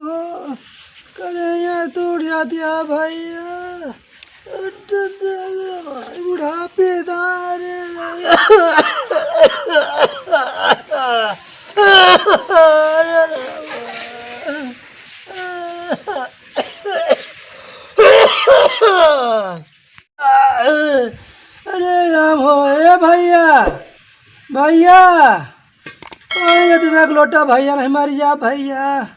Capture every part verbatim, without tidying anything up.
करे यहाँ टूट जाती है भैया। बुढ़ापे दार। अरे राम हो, ए भैया, भैया, पानी दे दे, एक लोटा भैया, नहीं मर जा भैया।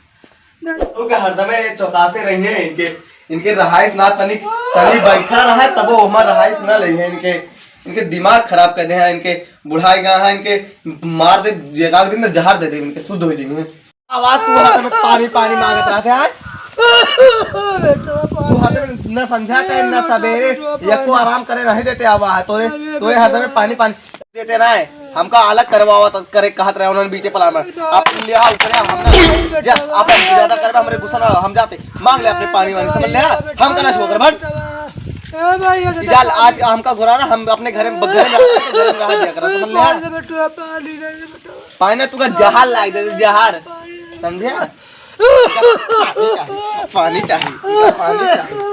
तू के हरदमे चौतासे रही है इनके, इनके रहाइश ना तनी, तनी बैठा रहा है, तबो ओमा रहाइश ना लई है इनके, इनके दिमाग खराब कर दे हैं, इनके बुढ़ाई गा है, इनके मार दे, एक आध दिन में जहर दे दे, इनके शुद्ध हो जाएंगे। आवाज तू हरदमे पानी, पानी मांगत रहते हैं। बेटवा, तू हरदमे न संझा के, न सबेरे, बेटवा, एको पानी। आराम करे नहीं देते आवा है। तोरे, अरे तोरे बेटवा। हरदमे पानी, पानी देते ना है। हमका अलग करवावा तो करे कहत रहे उन्होंने बीचे पलान में। आप लिया उतरे हम ना। जा, आप ज्यादा करबे हमरे गुस्सा ना, हम जाते। मांग ले अपने पानी वानी, समझ ले, हाँ? हम का ना छुआ कर, बट। ए भाई, ये चल, आज हमका घुरा ना, हम अपने घर में, घर में रहा, घर में रहा दिया करा, समझ ले, हाँ? बेटवा, पानी दे दे, बेटवा। पानी ना, तुका जहार लाग दे, जहार। समझे? पानी चाहिए, पानी चाहिए, पानी चाहिए।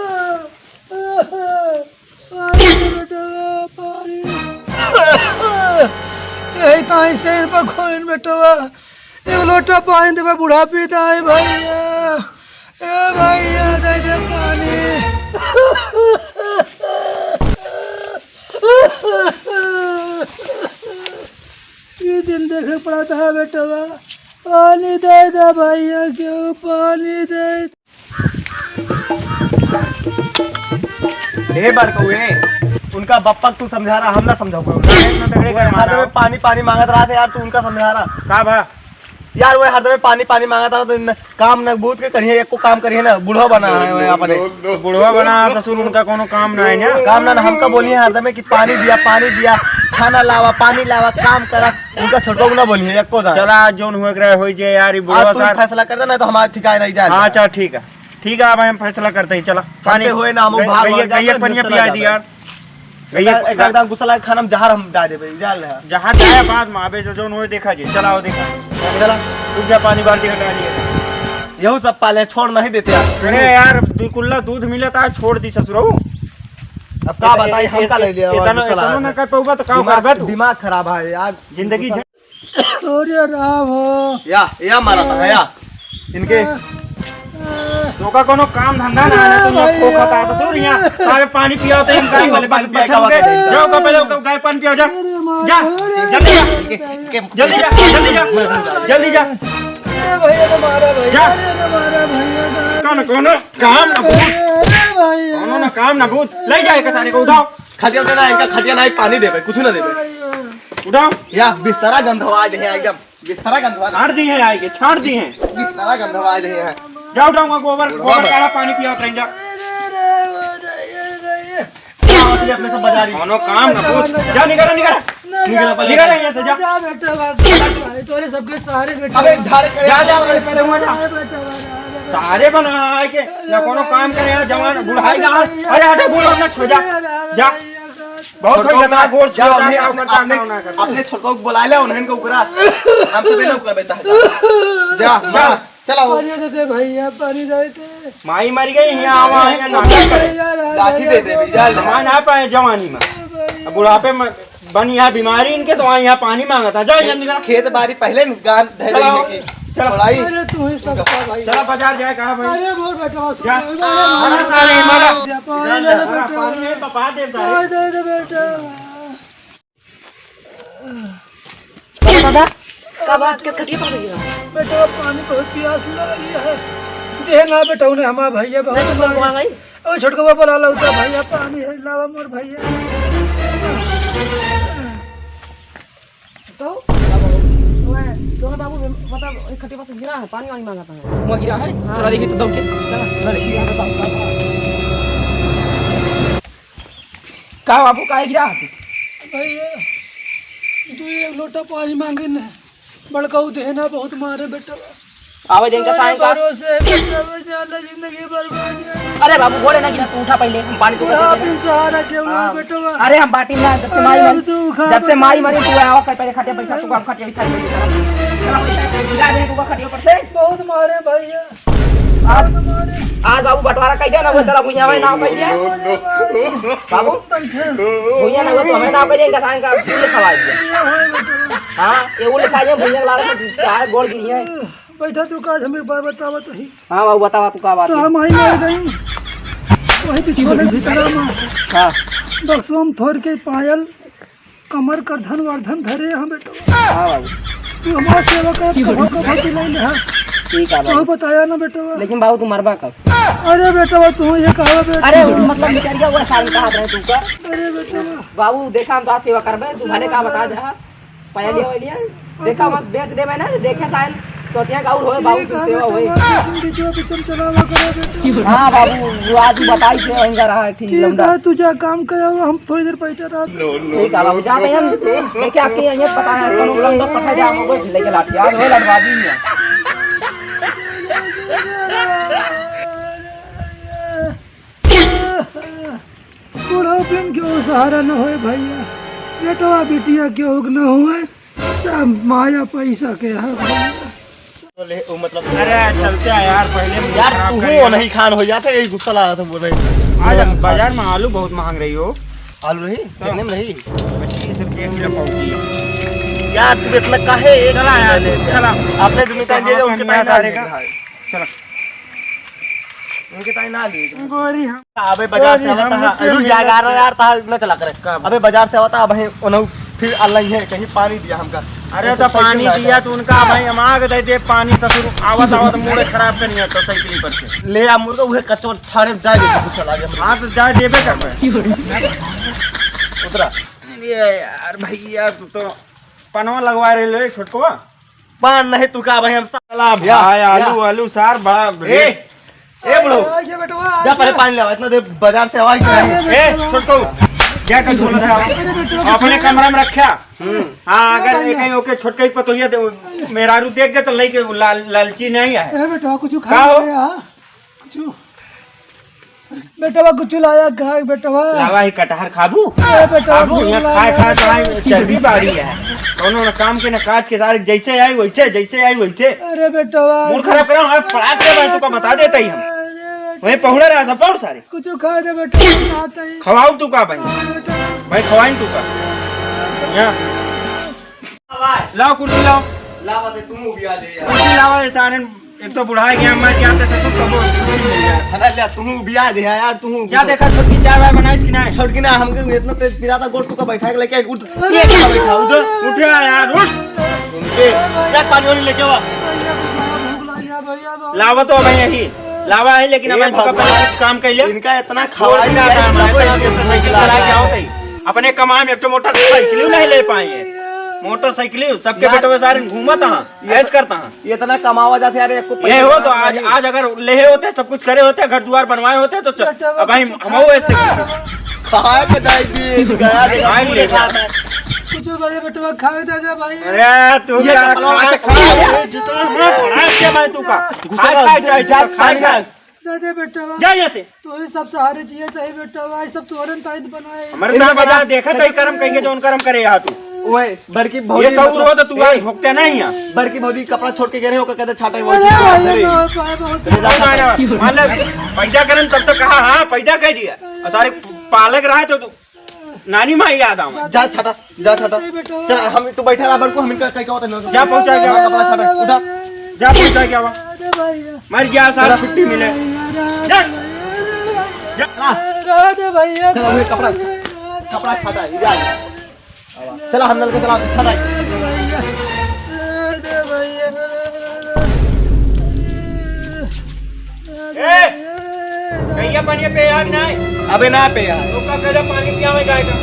पानी दे बेटवा, पानी। यही ताई से इन पर खोइन बेटवा। एक लोटा पानी देवे, बुढ़ा पीता है भैया। ए भैया, दे दे पानी। ये दिन देखे पड़ता है बेटवा। पानी दे दे भैया, क्यों पानी दे। हे बड़कउए, उनका बप्पा के तू समझा रहा, हम ना समझाओ। इतना तगड़े वो कर हरदमे मारा। पानी, पानी मांगत रहा था यार, तू उनका समझा रहा। का बा? यार, वो हरदमे पानी, पानी मांगत रहा, तो न, काम न बूझ के करिए, एको काम करिए ना, बूढ़ो बना है वो अपने। बूढ़ो बना, ससुर उनका कोनो काम ना है ना। काम ना, ना, हमका बोलिए हरदमे कि पानी दिया, पानी दिया, खाना लावा, पानी लावा, काम करा, उनका छोटो ना बोलिए, एको दान। चला, आज जौन हुए के रहे, होई जे यार, ई आज बुढ़वा तू ही सार। फैसला कर दे, ना तो हमारा ठिकाना नहीं जाए। हाँ, चल, ठीक है। ठीक है, अब हम फैसला करते हैं, चला। पानी होए ना, हम गई-, भाग गई-, भाग गई, जाते, पानी गुस्सा पिया लगा दी दे। यार। गई, एक, एक, एकदम गुस्सा लगा, खाना में जहर हम डाल देबे, जान ले। जहाँ जाए बाद में, अबे जो जौन होए देखा जी, चला हो देखा। चला। रुक जा, पानी बाल्टी हटा लिए। यहू सब पाले, छोड़ नहीं देते यार। अरे यार, दुई कुल्ला दूध मिलता है, छोड़ दी ससुरऊ। अब का बताई, हमका ले लिया, इतना, गुस्सा लगा इतना ना दे। कर पाऊंगा तो का दिमाग, करबे तू? दिमाग खराब है यार। जिंदगी झ- अरे राम हो। या, या मारा था, या। इनके। तोका कोनो काम धंधा ना है, तो मैं खो खाता तो तू यहाँ। अरे पानी पिया तो इनका ही वाले पानी पिया, जाओ का पहले, ओका गाय पानी पिया, जा। अरे माँ, जा, अरे जल्दी जा। इनके, इनके जल्दी जा, जल्दी जा। जल्दी जा। अरे भैया ने मारा, भैया जा। ने मारा, भैया ने। कौन, कोनो काम ना भूत। अरे भैया। कोनो ना काम ना भूत। ले जाए के सारे को उठाओ। खटिया उठाना, इनका खटिया ना, पानी देबे, कुछ ना देबे। उठाओ। या बिस्तरा गंधवा दे है एकदम, बिस्तरा गंधवा दे। छाड़ दी है आए के, छाड़ दी है। बिस्तरा गंधवा दे है। जाओ, जाओ, वहाँ गोबर, गोबर काढ़ा, पानी पिया, उतरें, जा। अपने से बजा रही। कोनो काम ना पूछ। जा, निकल, निकल। निकल, निकल यहाँ से, जा। जा बेटा, बात भाई, तोरे सबके सहारे बेटा। अबे, झाड़ के जा, जा, जा, पहले वहाँ जा। सहारे बना है के, ना कोनो काम करे, जवान बुढ़ाई का। अरे, हटे, बोलो, अपना छो जा। जा। बहुत छोटको हो गया, गोड़ जा, छोटा अपने, है, अपने, अपने, अपने छोटको को बुला ले, उन्हें को करा। हम तो बिना कर बेटा है। जा, जा, चला हो। पानी दे दे भैया, पानी दे दे। माई मर गई, यहाँ आवा, यहाँ नाटक करे। लाठी दे दे, जा। जमा ना पाए जवानी में। अब बुढ़ापे में बनी यहाँ बीमारी इनके, तो वहाँ यहाँ पानी मांगा था। जाओ जल्दी करो। खेत बारी पहले गान धरे चला, हैं कि चला। छोड़ाई। अरे तू ही सब बता भाई। चला बाजार जाए, कहाँ भाई? अरे मोर बेटा, जा। अरे मारा। जा, पानी दे दे बेटा। पानी है, पपा दे दे। पानी दे दे बेटा। दादा, का बात के खटिया पर गिरा? बेटा, पानी बहुत प्यास लगी है। दे ना बेटा, उन्हें हमारा भैया बहुत नहीं तो मारे। मंगवा भाई। ओ छोटका बाबा ला लौटा भैया, पानी है, लावा मोर भैया। तो, ओए, दोनों बाबू, मतलब, एक खटिया पर से गिरा है, पानी वानी मांगा था। वो गिरा है? हाँ। चला देखिए तो दौड़ के। चला, चला देखिए। का बाबू, काहे गिरा है? भैया, तू एक लोटा पानी मांगे न, बड़काऊ देहना बहुत मारे बेटा। आवे दिन का तोरे साइन का। भरोसे बेटा, बेचारा जिंदगी बर्बाद है। अरे बाबू, गोड़े ना गिरा, तू उठा पहले, हम पानी तो बुढ़ा करते हैं। सहारा केवल हाँ। बेटवा। अरे हम बाटी ना, जब से अरे माई अब मरी, तू खा जब से माई बेटा। मरी, तू आवा कर पहले खटिया बैठा, तू अब खटिया बैठा, बैठा। गिरा दे तू खटिया पर से। बहुत मारे भैया। आज, आज बाबू बंटवारा कइ दे ना, वो चला भुइया में नाव कइ दे। बाबू, भुइया ना, वो तो हमें नाव कइ दे, इनका साइन का बिल लिखवा दिया। हाँ, ये वो लिखा दिया, भुइया ला रहे हैं, चाहे गोड़ गिरी है। बैठा तू, का आज हम एक बार बतावत ही। हाँ बाबू, बतावा तू का बात तो है। हम आई मार गई, वही पिछोले की तरह मार। हाँ। बक्सवा में थोर के पायल, कमर करधन वर्धन धरे हम बेटवा। हाँ बाबू। तू हमार सेवा कर, कभो कभो तू ले ले, हाँ। ठीक है तो बाबू। बताया ना बेटवा। लेकिन बाबू तू मरबा कब? अरे बेटवा, तू ये कहा बेटवा। अरे मतलब निकल गया, वो साल कहा रहे तू का? अरे बेटवा। बाबू देखा हम तो आज सेवा करबे, तू भले का बता दे, हाँ। पहले वाली है। देखा मत बेच दे मैंने, देखे साइन तो क्या गाउर होए बाबू, ठीक तू है सेवा होए। बेटवा, तुम बीचवा बीचम चलावा करो बेटवा। हाँ बाबू, वो आज बताई से आएगा रहा है, ठीक ठीक लौंडा। है, तू जा काम करे, हम थोड़ी देर बैठे रह। ठीक है बाबू, जाते हैं हम। देखिए आपके यहाँ ये पता है, कौन लौंडा पता है, आपको कुछ लेके लाती है, आज हो लड़वा दी है। बुढ़ापन के सहारा न होए भैया, बेटवा बिटिया के ओग न होए, सब माया पैसा के है भैया। तो ले, वो मतलब अरे चलते हैं यार, पहले मुंह यार, खराब तू कर हो लिया। नहीं खान हो जाता, यही गुस्सा लगा था बोले। आज बाजार में आलू बहुत महंग रही हो। आलू रही? तो कितने में रही? पच्चीस रुपये किलो पाव की। यार, तू इतना काहे एक चला यार, ले ले। चला। आपने दुनिया का ये कहाँ उनके पे पास आ सारे रहे का? हैं। चला। उनके ताई ना लिए। गोरी हम अबे बाजार से गोरी आवता हम है, लोग के रुक जा, मिलत यार, यार, ता न चला करे। का? अबे बाजार से आवता, अबे उन्हों फिर अल्लाह ही है, कहीं पानी दिया हमका। अरे तो तो साइकिल पानी ला दिया जा। तो उनका भाई हम आग दे दे पानी, ससुर आवत आवत मूड खराब कर लिया तो साइकिल पर से। ले आ मुर्गा, उहे कच्चो छाड़े जाए दे, कुछ चला गया। हाँ तो जाए देबे कर। उतरा। अरे यार भैया, तू तो पनवा लगवा रहे ले छोटकवा। पान नहीं तू का भाई, हम साला या, भाई, आलू, या। आलू सार बड़ा ए, ए, बुढ़ऊ, आ, ये बेटवा, आ जा पहले गया। पानी लावा, इतना देर बाजार से आवाज नहीं। अरे ए, बेटवा। छोटू, जा कर बोला था। अरे बेटवा, अपने बेटवा। कमरा में रखा। हम्म। हाँ, अगर हाँ, ये कहीं ओके छोटका ही पतोहिया दे, मेहरारू देख गए तो लइके लाल-, लालची नहीं है। ए बेटवा, कुछ खा का हो? ले, हाँ? कुछ। बेटवा, कुछ लाया खाए, बेटवा। लावा ही कटहर खाबू? ए, बेटवा, खाबू? भूख यहाँ लाग खाए, गया, खाए तो बेटवा। आए, चर्बी बाड़ी है। कौनो ना काम के ना काज के, सारे जैसे आई वैसे, जैसे आई वैसे। अरे, बेटवा। मूड खराब करा, हमारे पड़ाक से भाई, तुका बता देता ही हम। अरे, बेटवा। वहीं पहुड़ा रहा था, पहुड़ सारे। कुछ खा दे, बेटवा, खाते ही। खवाऊ तू का भाई? खा, बेटवा। भाई, खवाई तू का? यहाँ। लाओ कुर्सी लाओ। लावा दे, तू भी आ दे यार। कुर्सी लावा, ये सारे एक तो बुढ़ा गया, मर गया, तो तू कबो कुर्सी मिल गया। अरे ले, तू भी आ दे यार, तू क्या देखा, छोटकी चाय वाय बनाई कि नहीं? छोटकी ना, हमके इतना तेज पिराता, गोड़ टुका बैठा के लेके उठ। ये क्या बैठा, उठ। उठ यार, उठ। उनके क्या पानी वानी लेके आवा। भैया, भूख लग गया, भैया, बहुत। लावा तो भाई यही। लावा है, लेकिन ए हमें तो भगवान, पहले कुछ काम कर लिया। इनका इतना और खवाई क्या है, काम है, इतना तो इनके भूख साइकिल लगा चला के आओ है। भाई। अपने कमाई में एक तो मोटरसाइकिल नहीं ले पाए हैं। मोटरसाइकिल सबके हाँ। बेटवे सारे घूमत हाँ, ये ऐश तो करता हाँ। ये इतना कमावा जाते यार, एक को ये पैसा हो तो कमाना आज, चाहिए। आज अगर लेहे होते, सब कुछ करे होते, घर दुआर बनवाए होते तो च-, बेटा, अब भाई कुछ हम खा ऐसे ले। खाए के जाए भी गया देखा, खाए पूरे ले। खाए। कुछ भाई बेटवा खाए दे दे भाई। अरे तू ये क्या कपड़ा खाए, से खाए? खाए? जितना मैं पढ़ा के भाई तू का। घुसा खाए, खाए, जा, चाहे जा, तू का खाए, खाए। खाए। दे दे बेटवा। जा यहाँ से। तू ही सब सहारे जिए चाहे बेटवा, ये सब तोरन ताईं बनाए। हमारे इनका नाम बजा बजा देखा तो ही कर्म कहेंगे, जो उन कर्म करे यहाँ तू। ओए, बड़की ये भौजी सब मतलब, हो तो तू ए, आज भुगते नहीं है। बड़की भौजी कपड़ा छोड़ के गए रहे, ओकर कहते छाटे वो अरे भाई, अरे। रे, रे, रे, मान ले, पैदा करन तब तो कहा, हाँ, पैदा कर दिया। और सारे पालक रहा है तो तू नानी माई याद आवा। जा छाटा, जा छाटा। अरे बेटा। चल, हम, तू बैठा रहा, बड़को, हम इनका कहीं का होता नहीं। जा पहुंचा गया। कपड़ा छाटा, उठा। जा पहुंचा गया वा। अरे भैया। मर गया साला, छुट्टी मिले। जा। जा। राधे भैया। चल, अबे कपड़ा, कपड़ा छाटा, इधर आ। चला, हम नल के चला, उठा भाई। ए, भैया पानी पे यार नहीं। अबे ना पे यार। तो का करे पानी पियावे गाय का?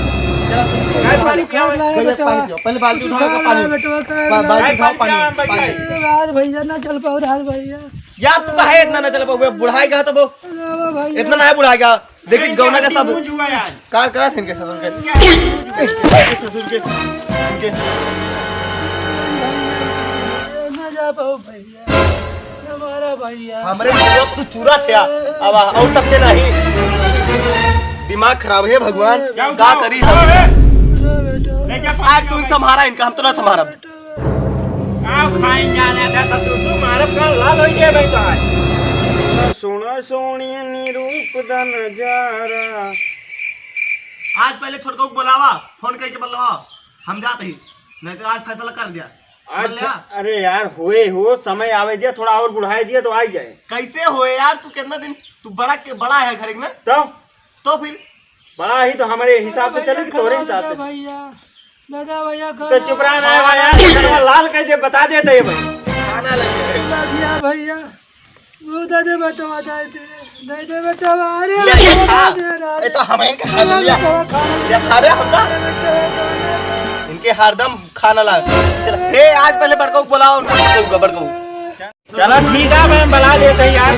चला, तुम गाय पानी पियावे। पहले पानी पियो, पहले बाल्टी उठाओ, बेटवा, पानी। बेटवा, बा-, बाल्टी उठाओ, पानी। पानी पियावे, पानी। यार भैया ना चल पाओ यार भैया। यार तू काहे इतना ना चल पाओ? बुढ़ाई का तो वो अरे भैया। इतना ना है बुढ़ाई का। देखिए, गौना का सब मुंह जुआ यार। कार करा थे इनके ससुर के। क्या? ससुर के, ससुर के। ना जा पाओ भैया, हमारा भैया। हमरे मतलब तू चूरा क्या? अब और तब से नहीं। दिमाग खराब है भगवान, क्या का उठाओ? करी? उठाओ, ए। अरे बेटा। ले जा आज पानी तू पियो भाई। संभारा इनका, हम तो ना संभारब। आओ खाइन जाने दे, ससुर, तू मारब का लाल होई गया भाई तो आज। सुना सोनिया नी रूप दा नजारा। आज पहले छोटकऊ को बुलावा, फोन करके बुलावा, हम जात ही, नहीं तो आज फैसला कर दिया। आज बोल ले। अरे यार, होए हो, समय आवे दिया, थोड़ा और बुढ़ाए दिया तो आ ही जाए। कैसे होए यार, तू कितना दिन, तू बड़ा के बड़ा है घर में। तो तो फिर बड़ा ही तो हमारे हिसाब से चले कि तोरे हिसाब से? भैया, दादा भैया, तो चुप रहा ना भाई यार, लाल कर दे, बता देते हैं भाई। खाना लग गया। भैया, भैया, वो दादा बेटा बता दे, दादा बेटा, अरे ले, बेटा, खा। दे रहा ए, तो हम इनके खा लिया। बेटा, खाना ये खा रहे हम ना। अरे बेटा, इनके हरदम खाना ला। चल, ए, आज पहले बड़कऊ को बुलाओ, बड़कऊ का, बड़कऊ। चला ठीक है, मैं बुला देते हैं यार।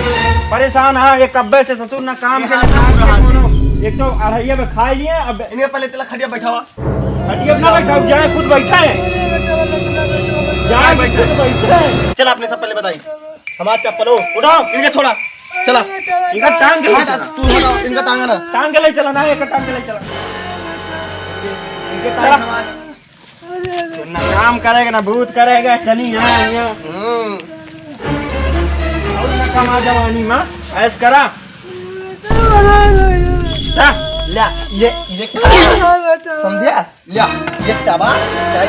परेशान हाँ, ये कब्बे से ससुर ना काम के, ना काम के कोनो। एक तो अढ़ैया में खा लिए, अब इनके पहले चला खटिया बैठावा। खटिया ना बैठाओ, जाए खुद बैठा है। जाए खुद बैठा है। चला अपने सब पहले बताई। हमार चप्पल हो, उठाओ, इनके छोड़ा। चला। इनका टांग के ले चला। तू हटाओ, इनका टांग ना। टांग के ले चला ना, एक टांग के ले चला। इनके टांग हमार। ना काम करेगा, ना भूत करेगा, चली यहाँ, यहाँ। हम्म। और ना कमा जवानी मा, ऐश करा। हाँ, ल्या, ये, ये खा। समझिया? ल्या, ये चबा, चाहे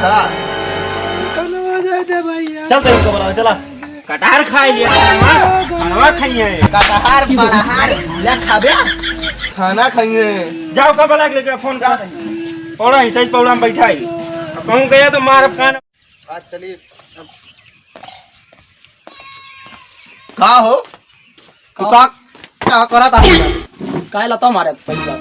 खा। चल, चल, इनको बुलाओ, चला। कटहर खाए लिए, खानवा, खानवा खाइए। कटहर, पटहर, या खाबे? खाना खाइए। जाओ, कब लग लेके फोन कर। पौड़ा ही, सही पौड़ा में बैठा ही। अब कहूँ गया तो मार अब कान। आज चलिए। अब का हो? तू का, का करा था? काहे लता मारे पैसा?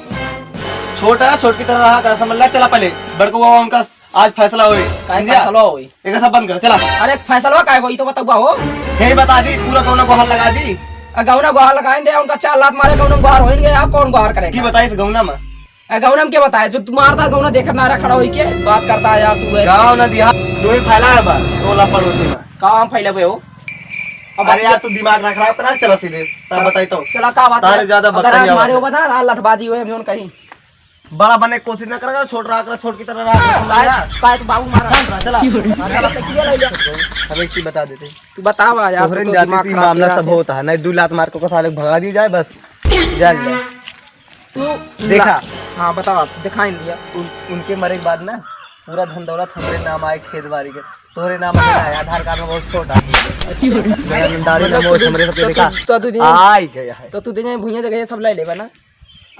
छोटा, छोट की तरह रहा कर, समझ ला, चला पहले। बड़को बाबा उनका आज फैसला होई। काहे समझिया? फैसला होई? एक सब बंद कर, चला। अरे फैसला काहे होई तो बतउबा हो। यही बता दी, पूरा गौना गोहार लगा दी। आ, गौना गोहार लगाइन दे, उनका चार लात मारे, गौना गोहार होइन गए, आप कौन गोहार करेगा? की बताई इस गौना में? आ, गौना में क्या बताए? जो तू मारता गौना देखत ना रहा खड़ा होई के, बात करता है यार तू है। गाँव ना दिया, तू ही फैला है बा, टोला पड़ोसी में। का हम फैलाबे हो? अब अरे यार, तू दिमाग ना खराब करा, चला सीधे। तब बताई तो। चला, का बात तारे है? ज्यादा अगर बकरी आज मारे हो आवत है। बता, आज लठबाजी होए, हम जोन कहीं। बड़ा बने के कोशिश ना करा, छोट रहा करा, छोट की तरह रहा करा, समझ काय, गया? काय तो बाबू मारा। चला, चला। मारा तो किया ले जा। अब एक चीज बता देते। तू बतावा यार, तोहरे तू तो जाति दिमाग से खराब मामला किया सब है। होता है, नहीं दो लात मार के साले भगा दी जाए बस। जान ले। तू देखा। ला-, हाँ, बताओ आप, दिखाई नहीं दिया। उन-, उनके मरे के बाद ना पूरा धन दौलत हमरे नाम आए, खेत बाड़ी के। तोहरे नाम आए ना, आधार कार्ड में बहुत छोटा। मेरा नामदारी तो में बहुत तू, हमरे सबके तो देखा। तू, तो तू दिन, आई गया है। तो तू दिन भुइयां जगह ये सब ले लेबा ना?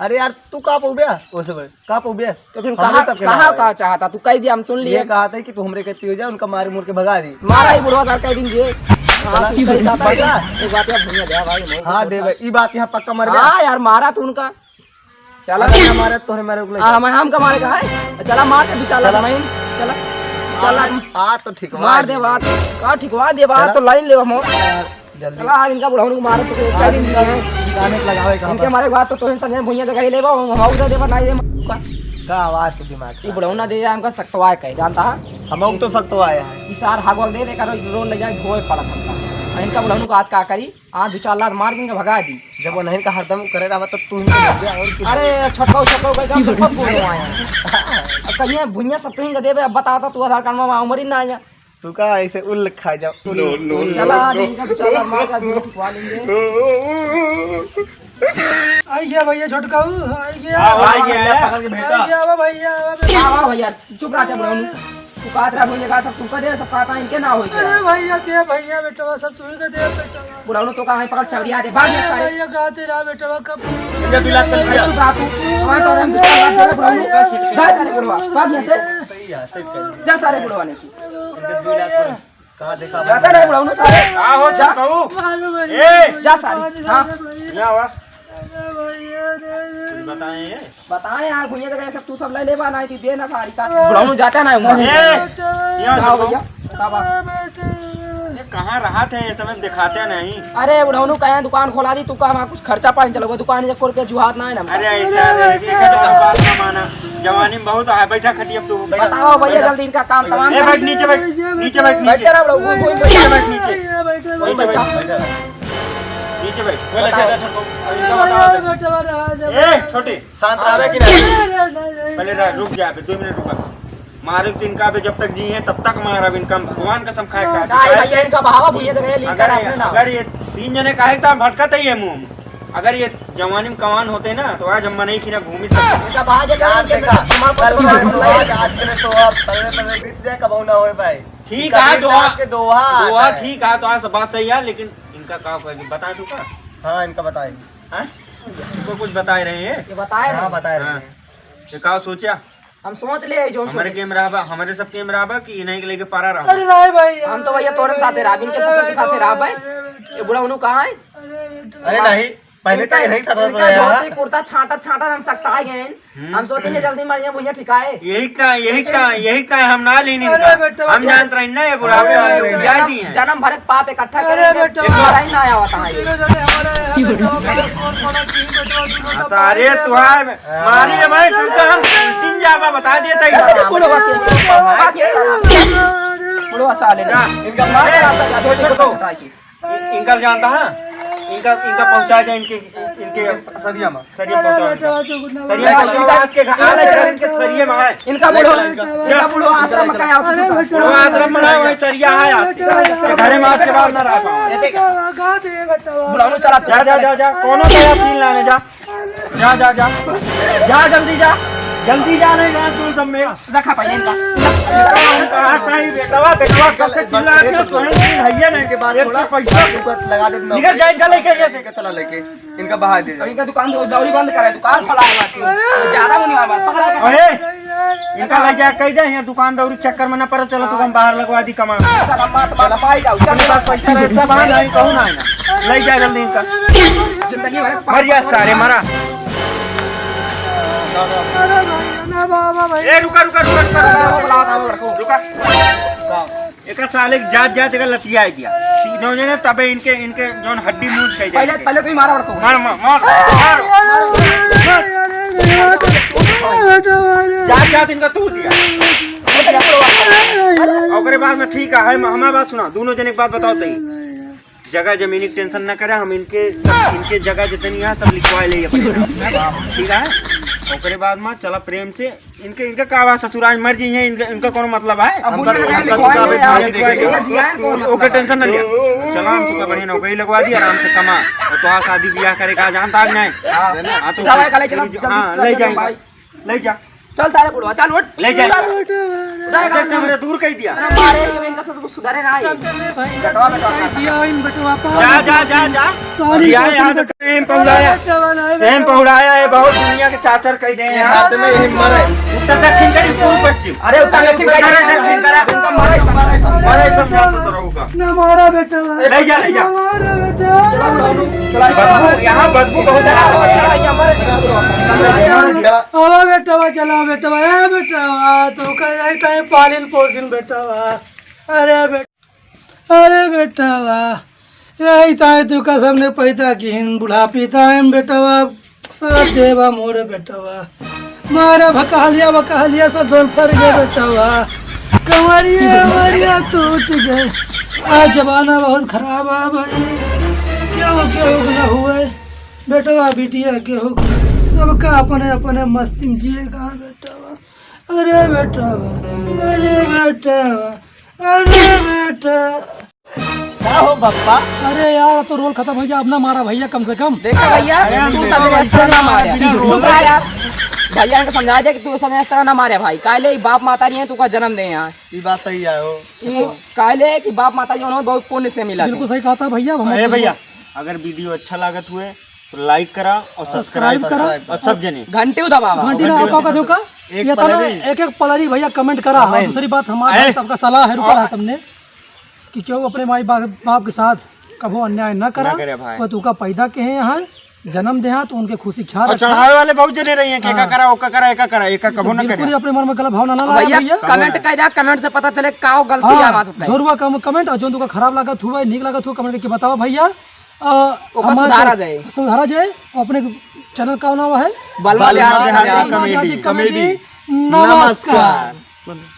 अरे यार, तू का पउबे? ओसे बड़े, का पउबे? तो फिर हमरे कहा, तब के कहा, ना का भाई। चाहता? तू कह दिया, हम सुन लिए। ये कहा था कि तू हमरे कहती हो जा, उनका मार मुर के भगा दी। मारा ही बुढ़वा सार कह दिन ये। हाँ, चला, तू सही बात है। बता। एक बात यार, भुइयां दे भाई, हम हाँ, दे भाई, ई बात यहाँ पक्का मर गया। हाँ यार, मारा तू उनका। चला। अरे ना मारे, तोहरे मारे उगले हाँ, जा। हम, हम का मारे का है? चला, मार के दो चार लात चला। माइन। चला। चला। आ, आ, तो ठीक मार दे बात। का ठीक बा, दे बात चला। तो लाइन लेबा हम। यार, जल्दी। चला, आज इनका बुढ़ौन को मारो तो आ, कह दिन इनका दिए। गाने के लगावे कहाँ इनके पर? मारे के बाद तो तोहे संगे भुइयां जगह ही लेबा, हम हाउ दे देबा, नहीं दे। का आवाज के दिमाग ये खराब बुढ़ौना है। दे जाए, हमका सकतवा कहे, जानता है? हम लोग तो सकतवा आया है। ई सार हागवा दे दे करो, रोन ले जाए, धोए पड़त हमका। आ इनका बुढ़ौन को आज का करी? हाँ, दो चार लात मार के इनका भगा दी। जब उन्हें का हरदम करे रहा तो तू ही तो भग गया, और की अरे, छोटकाऊ, छोटकाऊ, कहीं का छोटकाऊ बोल रहा है। अब कहीं भुइयां सब तो इनका देबे, अब बताता तू आधार कार्ड में उम्र ही ना आया। तू का ऐसे उल खा जा, उल, no, no, उल। No, चला, no। इनका दो चार लात मार के आज इनको ठुकवा लेंगे। आई गया भैया छोटकाऊ, आई गया। हाँ, आई गया, आया। पकड़ के भेटा। आई गया, आवा भैया, आवा भैया। आवा भैया, चुप रहा, चुप रहा। तू कहत रहा, भैया का सब तू कर दे, सब कहता इनके ना होई अरे क्या? भैया, दे भैया, बेटवा सब तू ही के दे, बेटवा। बुढ़ाऊ तो कहाँ है, पकड़ चवरिया दे, भाग जा अरे सारे। भैया, कहते रहा, बेटवा कब इनका दो लाख कर दिया। चुप रहा तू। वहाँ तो हम दो लाख दे, बुढ़ाऊ। जा सारे बुढ़वा, भाग यहाँ से। सही है, सही कर दिया। जा सारे बुढ़वा ने तू। इनका दो लाख कर। कहाँ देखा जाता भाई? रहे बुढ़ाऊ ना सारे। का हो जा। कहू? मालूम है। ए! जा सारे। हाँ। क्या हुआ? कुछ बताएं ये? बताएं यार, भैया जगह सब तू सब ले लेबा, नहीं तू दे ना सारी का। बुढ़ाऊ जाता ना है, ए! यहाँ आओ देखो। भैया, का बात? ये कहाँ रहा थे, ये समय दिखाते नहीं। अरे बुढ़ाऊ कहे दुकान खोला दी, तू का हमारा कुछ खर्चा पानी चलो, दुकान एक रुपया जुहात ना है ना। अरे ऐसा है, ये क्या तो बात ना माना। जवानी में बहुत है, बैठा खटिया पे तू, बैठा। बताओ भैया, बैठा। जल्दी इनका काम तमाम ए, कर। बैठ नीचे, बैठ, नीचे बैठ, बैठ नीचे। जा रहा बुढ़ाऊ, कोई, कोई, कोई। नीचे बैठ, नीचे। नीचे बैठ, बैठ। नीचे बैठ। बोले, बताओ। अच्छा, अच्छा, अच्छा, इनका बताओ। ए, छोटी, शांत रहा कि नहीं? पहले रह, रुक जा, अबे दो मिनट रुका। मारे तो इनका भी, जब तक जी हैं तब तक मारा भी इनका, हम भगवान कसम खाए का। नहीं भैया, इनका बहावा भैया जगह लिखा अगर है ये, आपने ना। अगर ये तीन जने काहे का भटकत ही है मुंह में, अगर ये जवानी में कमान होते ना तो आज हम मने की ना घूमी सकते। इनका बहावा जगह यार, लिखा देखा, है। कल का आज, आज के तो अब तगड़े तगड़े बीत जाए, कबहू ना होए भाई। ठीक कल है, दोहा, आज के दोहा दोहा आता है। ठीक है, तो आज सब बात सही है, लेकिन इनका का कहे, बता दूं का? हाँ, इनका बताए। हाँ? इनको कुछ बताए रहे हैं? ये बताए हाँ, रहे हैं। बताए रहे हाँ। हैं। ये का सोचा? हम सोच ले जो हमारे सोचे। केम रहा बा, हमारे सब केम रहा बा कि इन्हीं के लेके पारा रहा बा। अरे नहीं भाई, हम तो भैया तोरे साथे रहा, इनके साथे, साथे रहा भाई। ये बूढ़ा उन्हों कहाँ है? अरे नहीं, पहले तो इनका, यही था, इनका धोती कुर्ता छांटत छांटत हम सकता गए हैं। हम्म। हम सोचे कि जल्दी मर जाए भैया, ठीक है? यही का, यही का, यही का हम ना लेनी अरे इनका। बेटा, हम जानत रही ना, ये बुढ़ापे अरे वाले बेटा। जाए दी हैं। जन्म भरत पाप इकट्ठा अरे करेंगे, बेटा। एक बार ही ना आया होता है ये। धीरे धीरे हमारे यहाँ बेटा, कौन बड़ा की बेटा, दोनों हाँ, सब सारे भाई तुहार हैं। मारी रे भाई, तुमका हम तीन जाबा बता दिए तई। अरे बुढ़वा से, बुढ़वा साले ना। इनका मार ए, रहा था, देखो तो। इ-, इनका जानता है? इनका, इनका पहुंचा दे इनके, इनके सरिया में। सरिया अरे पहुंचा बेटा, इनका। तू कुछ ना सरिया बोल। पहुंचा, आज के घर, आज के घर इनके सरिया में है। इनका बोलो, इनका बोलो, आश्रम में कहाँ है? अरे बेटा। वो आश्रम में है, वहीं सरिया है आज से। घरे में आज के बाद ना रह पाओ। अरे बेटा, कहाँ थे ये बेटा? बुलाओ, चला। जा, जा, जा, जा, कोनो दया सीन लाने जा। जा, जा, जा। जा, जल्दी जा। जल्दी जा, नहीं, यहाँ तू सब में। रखा पहले इनका। कहाँ था ये बेटवा? बेटवा कब से चिल्ला रहे हो? तुम्हें नहीं भैया नहीं के बाद एक थोड़ा तो पैसा लगा दे, निकल जा, इनका लेके जैसे। चला लेके, इनका बहा दे। इनका दुकान दौ-, दौरी बंद करे, दुकान खोला है बाकी। ज्यादा मुनि मार, पकड़ा के। अरे, इनका ले जा, कह दे, यहाँ दुकान दौरी चक्कर में ना पड़ो, चलो, तू हम बाहर लगवा दी कमा। चला, मार, मार, पाई जाओ, चल, चल, पैसा वैसा बांध, नहीं कहूँ ना, ना। ले जा जल्दी इनका। जिंदगी भर मर जा सारे, मरा। अरे भाई, ना बाबा भाई। ए, रुका, रुका, रुका, रुका, रुका, रुका। रुका। एका साले के जात जात एका लतिया दिया। तीनों जने तबे इनके, इनके जौन हड्डी मूंज कह दे। पहले, पहले तू ही मारा और तू। मार, मार, मार, मार। जात जात इनका तू दिया। ओकरे बाद में ठीक है, है, हमार बात सुना, दोनों जने के बात बताओ तई। जगह जमीन की टेंशन ना करा, हम इनके, इनके जगह जितनी है सब लिखवा ले अपने नाम। ठीक है, ओकरे बाद में चला प्रेम से इनके, इनका का बा ससुराल मर जी है, इनका, इनका कौन मतलब है? अब हमका बुढ़िया तो, का हमका तो लिखवा का ले, बुढ़िया लिखवा ले। ओके, टेंशन ना लिया। चला, हम तुका बढ़िया नौकरी लगवा दी, आराम से कमा। और तो शादी ब्याह करे का जानता है कि नहीं? हाँ, तो दवाई का ले चला, जल्दी हाँ, से ले चला जाएगा। भाई। ले जा। चल सारे बुढ़वा, चल उठ। ले जा। उठ, उठ, उठ। उठ, उठ, उठ। दूर कह दिया। अरे मारे, ये इनका तो कुछ सुधारे ना है। सब चले भाई, बेटवा, बेटवा। सही दिया इन बेटवा पर। जा, जा, जा, जा। सॉरी, अरे यार, यहाँ तो प्रेम पहुड़ाया। प्रेम पहुड़ाया है, बहुत दुनिया के चाचर कह दे हैं। हाथ में ही मरे। उत्तर दक्षिण करी, पूर्व पश्चिम। अरे उत्तर दक्षिण करी। उत्तर दक्षिण करा। इनका मारे, मारे, मारे, सब जान तो सर होगा। ना मारा बेटा। ले जा, ले जा। ना मारा बेटा। बदबू, यहाँ बदबू बहुत आ रहा है। आवा बेटवा, चला बेटवा, ए बेटवा, तू का यही ताई पालिन पोसिन बेटवा। अरे बेटा, अरे बेटवा, यही ताई तू का सबने पैदा किहिन, बुढ़ापी ताई बेटवा, साथ देवा मोरे बेटवा। मारा भकहलिया, बकहलिया सब धोल फर गए बेटवा। कमरिया, कमरिया टूट गए। आज जमाना बहुत खराब आ भाई। केहू, केहू के ना हुए। बेटवा, बिटिया केहू के। सबका अपने, अपने मस्ती में जिएगा बेटवा। अरे बेटवा, अरे बेटवा, अरे बेटा। का हो बप्पा? अरे यार, अब तो रोल खत्म हो गया, अब ना मारा भैया, कम से कम। देखा भैया, अरे तू हम सब देखो, इस तरह ना मारे। अरे चुप रहा यार। भैया इनको समझा दे कि तू सब इस तरह ना मारे भाई। काहे ले बाप माता रही है, तू का जन्म दे यहाँ। ये बात सही है हो। ये काहे ले कि बाप माता जो उन्होंने बहुत पुण्य से मिला बिल्कुल थे। सही कहा था भैया, हम अरे भैया, अगर वीडियो अच्छा लागत हुए तो लाइक करा और सब्सक्राइब सब्सक्राइब करा। करा। और सब जने घंटी दबावा। घंटी ना घंटी आपका दबावा। का एक एक पलरी। पलरी भैया कमेंट करा। हाँ, कमेंट। दूसरी बात हमारे अरे। सबका सलाह है, रुका और रहा सबने। कि केहू अपने माई बाप, बाप के साथ कभो अन्याय न करा। ना करे भाई। वो तुका पैदा के हैं यहाँ, जन्म दे हैं, तो उनके खुशी ख्याल और रखा। चढ़ावे वाले बहुत जने रही हैं कि एका हाँ। करा, ओका करा, एका करा, एका कभो न बिल्कुल करे। ही अपने मन में गलत भावना ना लाया भैया, भैया। कमेंट कर दिया, कमेंट से पता चले का गलती हाँ, है हमारे से। जरूर कम-, कमेंट, और जो तुका खराब लागत हुआ, नीक लागत हुआ, कमेंट करके बतावा भैया। अ, ओका हमारे सुधारा से जाए। सुधारा जाए, और अपने चैनल का नाम है बलमा बलमा देहाती देहाती कॉमेडी। कॉमेडी। कॉमेडी। नमस्कार। नमस्कार।